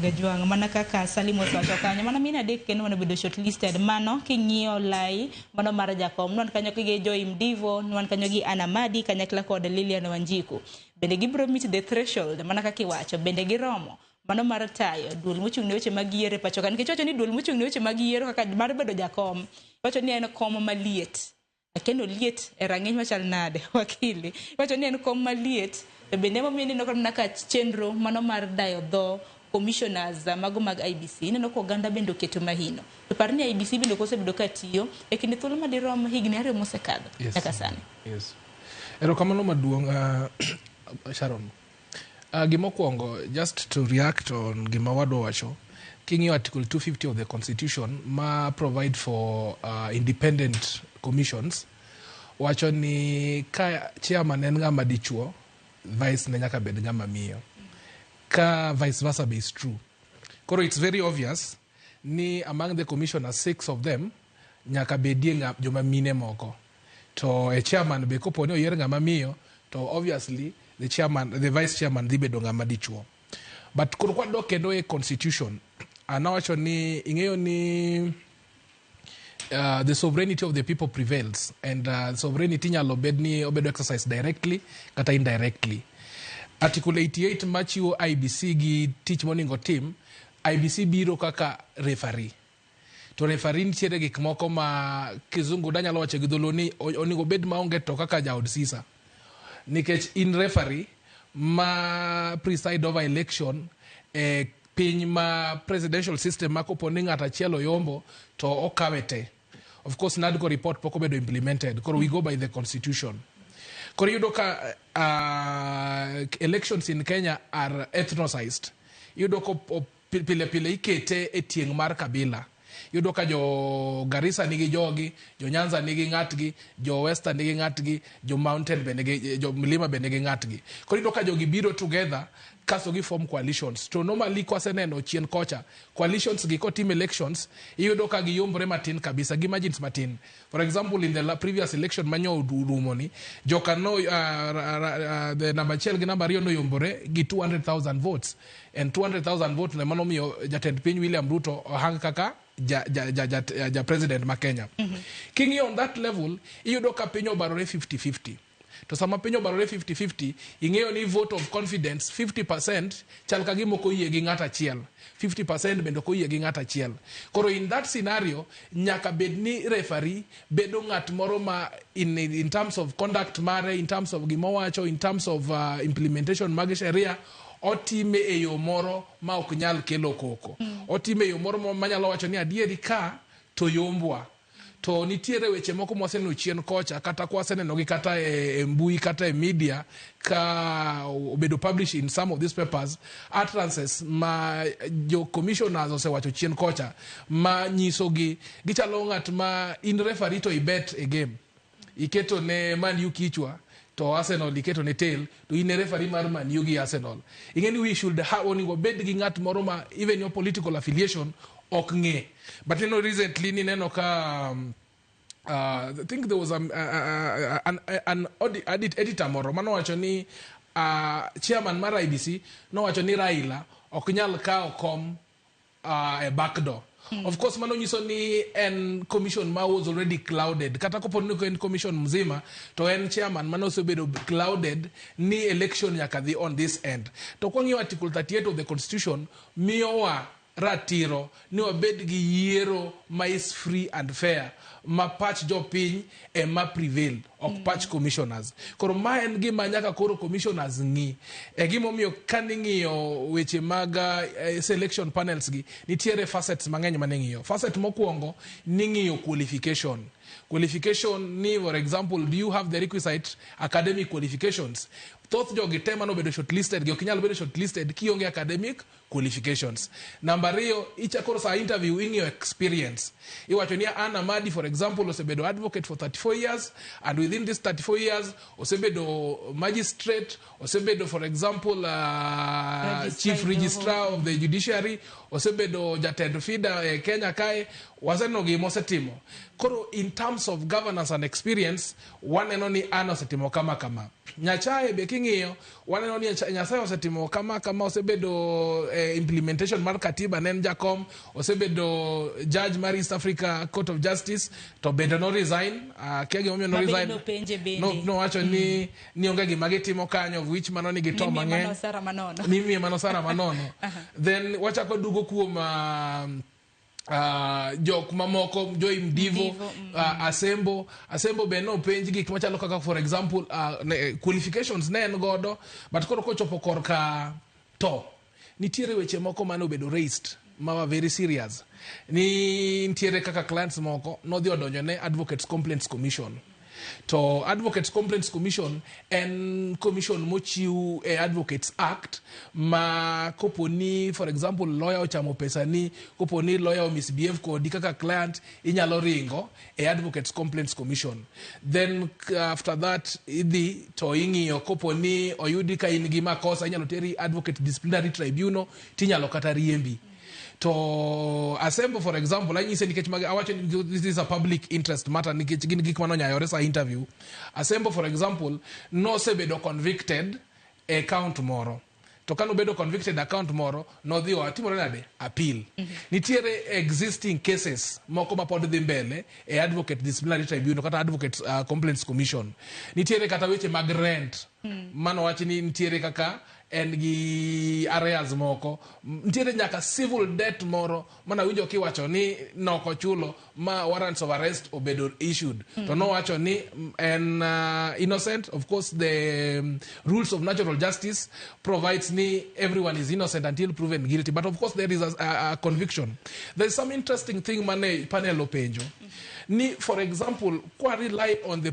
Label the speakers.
Speaker 1: Gajwang', mana kaka Salim osewacho kanyo, mana mine adek kendo mane obedo shortlisted. Mano king'iyo lai mano mar jakom, nwan kanyo gi Joy Mdivo, nwan kanyo gi Anna Madi kanyakla kod Lilian Wanjiku. Bende gibiro meet the threshold mana kaka iwacho, bende giromo mano mar tayo duol mochung' ne weche mag yiero e pacho ka, nikech wacho ni duol mochung' ne weche mag yiero kaka mar bedo jakom, wacho ni en kom maliet. Kendo liet e rang'iny machal nade, wakili? Iwacho ni en kom maliet, to bende emomiyo ineno mana ka chenro mano mar dayo dho commissioners mago mag IEBC, ineno ka oganda bende oketo mahino. To par ni IEBC bende ok osebedo ka tiyo e kinde thuolo madirom higni 2 mosekadho nyaka sani.
Speaker 2: Yes. Erokamano maduong', Sharon. Gimokwongo, just to react on gima wadwa wacho, king'iyo Article 250 of the Constitution ma provide for independent commissions, wacho ni ka chairman en ng'ama dichuo, vice ne nyaka bed ng'ama miyo. Ka vice versa be is true. Koro it's very obvious ni among the commissioners, six of them nyaka bedie joma mine moko. To e chairman be kopo ni oyier ng'ama miyo, to obviously the chairman, the vice chairman dhi bedo ng'ama dichuo. But koro kwadok kendo e constitution, anawacho ni ing'eyo ni the sovereignty of the people prevails, and sovereignty nyalo bed ni obedo exercise directly kata indirectly. Article 88 machiwo IEBC gi tich monego tim, IEBC biro kaka referee. To referee nitiere gik moko ma kizungu danyalo wacho gi dholuo ni onego bed maonge to kaka jaod sisa. Nikech in referee ma preside over election e piny ma presidential system ma kopo ni ng'ato achiel oyombo to okawe te. Of course, NADCO report pok obedo implemented. Koro we go by the constitution. Koro iyudo ka elections in Kenya are ethnicized. Iyudo ka pile pile ikete e tieng' mar kabila. Iyudo ka jo Garissa nigi jogi, jo Nyanza nigi ng'atgi, jo Western nigi ng'atgi, jo Mountain be nigi, jo Mlima be nigi ng'atgi. Koro iyudo ka jogi biro together kasto gi form coalitions. To normally kwaseneno chien kocha, coalitions gi kotim elections, iyudo ka giyombre matin kabisa, gi margins matin. For example, in the previous election manyo orumo ni, joka no, the number achiel gi number ariyo noyombore gi 200,000 votes. And 200,000 votes ne manomiyo jatend piny William Ruto ohang kaka ja president ma Kenya. King'iyo on that level, iyudo ka piny obarore 50-50. To sama piny obarore 50-50, ing'eyo ni vote of confidence 50% chal ka gima ok oyie gi ng'at achiel. 50% bende ok oyie gi ng'at achiel. Koro in that scenario, nyaka bed ni referee bedo ng'at moro ma in terms of conduct mare, in terms of gima owacho, in terms of implementation mag sheria, otime e yo moro ma ok nyal kelo koko. Otime e yo moro manyalo wacho ni adieri ka to yombwa. To nitiere weche moko mwaseneno chien kocha, kata kwaseneno gi kata e mbui kata e media ka obedo published in some of these papers, utterances ma jo commissioners osewacho chien kocha ma nyiso gi gichalo ng'at ma in referee to ibet e game, iketo ne Man U kichwa to Arsenal iketo ne tail, to in e referee mar Man U gi Arsenal. Ing'e ni we should have, onego bed gi ng'at moro ma even your political affiliation ok ng'e. But recently nineno ka I think there was an editor moro manowacho ni chairman mar IEBC nowacho ni Raila ok nyal kawo kom e back door. Of course, mano nyiso ni en commission ma was already clouded. Kata kopo ni en commission mzima, to en chairman mano osebedo clouded ni election nyaka dhi on this end. To kwang'iyo Article 38 of the Constitution, miyowa ratiro ni wabed gi yiero ma is free and fair, ma pach jopiny ema prevail, ok pach commissioners. Koro ma en gima nyaka koro commissioners ng'i. E gimomiyo kaning'iyo weche mag selection panels gi, nitiere facets mang'eny maning'iyo. Facet mokwongo ning'iyo qualification. Qualification ni, for example, do you have the requisite academic qualifications? Thoth jogi te manobedo shortlisted gi ok nyal bedo shortlisted kionge academic qualifications. Namba ariyo, icha koro sa interview ing'iyo experience. Iwacho ni Anna Madi, for example, osebedo advocate for 34 years, and within this 34 years osebedo magistrate, osebedo, for example,
Speaker 1: Registrar
Speaker 2: chief registrar of the judiciary, osebedo jatend FIDA e Kenya kae. Waseneno gima osetimo. Koro in terms of governance and experience, waneno ni an osetimo kama kama. Nyachae be king'iyo, waneno ni Nyasaye osetimo kama kama, osebedo implementation mar katiba, ne en jakom, osebedo judge mar East Africa Court of Justice, to bende no resign. Kia gimomiyo no
Speaker 1: Ma bende
Speaker 2: resign.
Speaker 1: Nopenje bende.
Speaker 2: No, nowacho ni onge gima gitimo kanyo, of which mano nigi to
Speaker 1: Ni miye
Speaker 2: mang'eny.
Speaker 1: mano osara manono.
Speaker 2: Ni miye mano osara manono. Then wachako dugo kuom jok mamoko, Joy Mdivo,
Speaker 1: Mdivo,
Speaker 2: Asembo. Asembo be nopenj gik machalo kaka, for example, qualifications ne en godo, but koro kochopo korka to nitiere weche moko mane obedo raised ma were very serious, ni nitiere kaka clients moko nodhi odonjo ne Advocates Complaints Commission. To Advocates Complaints Commission en commission mochiw e Advocates Act, ma kopo ni, for example, lawyer ochamo pesa ni, kopo ni lawyer o misbehave kodi kaka client, inyalo ringo e Advocates Complaints Commission. Then after that idhi to ing'iyo, kopo ni oyudi ka in gi makosa, inyalo teri Advocate Disciplinary Tribunal, tinyalo kata riembi. To Asembo, for example, anyise nikech awacho ni this is a public interest matter, nikech gin gik manonyayore sa interview. Asembo, for example, nosebedo convicted e count moro, to kanobedo convicted e count moro, nodhi otimore nade appeal. Nitiere existing cases moko ma pod dhi mbele e Advocate Disciplinary Tribunal kata Advocate Complaints Commission. Nitiere kata weche mag rent manowachi ni nitiere kaka en gi arrears moko. Nitiere nyaka civil debt moro manawinjo kiwacho ni nokochulo, ma warrants of arrest obedo issued, to nowacho ni en innocent. Of course, the rules of natural justice provides ni everyone is innocent until proven guilty, but of course there is a conviction. There is some interesting thing mane panel openjo ni, for example, kwa rely on the